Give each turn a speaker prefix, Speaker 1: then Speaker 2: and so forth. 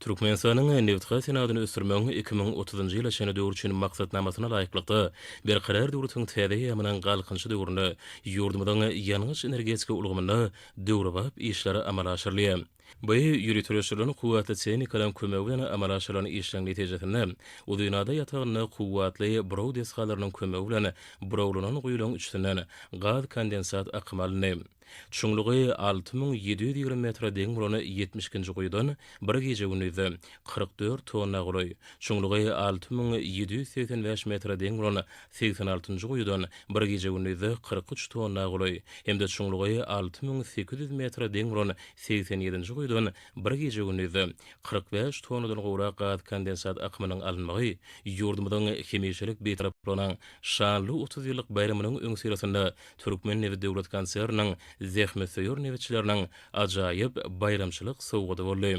Speaker 1: Türkmenistanyň nebitgaz senagatyny ösdürmegiň 2030-njy ýyla çenli döwür üçin Maksatnamasyna laýyklykda, Berkarar döwletiň täze eýýamynyň Galkynyşy döwründe ýurdumyzyň ýangyç-energetika ulgamynda döwrebap işler amala aşyrylýar. Bu ýöriteleşdirilen kuwwatly tehnikalaryň kömegi bilen amala aşyrylan işleriň netijesinde, Uzynada ýatagynda kuwwatly buraw desgalarynyň kömegi bilen burawlanan guýularyň üçüsinden gaz-kondensat akymy alyndy. Çuňlugy 6720 metre deň bolan 72-nji guýudan bir gije-gündizde 44 tonna golaý, çuňlugy 6785 metre deň bolan 86-njy guýudan bir gije-gündizde 43 tonna golaý hem-de çuňlugy 6800 metre deň bolan 87-nji guýudan bir gije-gündizde 45 tonnadan gowrak gaz-kondensat akymynyň alynmagy ýurdumyzyň hemişelik Bitaraplygynyň şanly 30 ýyllyk baýramynyň öňüsyrasynda Türkmennebit döwlet konserniniň zähmetsöýer nebitçileriniň ajaýyp baýramçylyk sowgady boldy.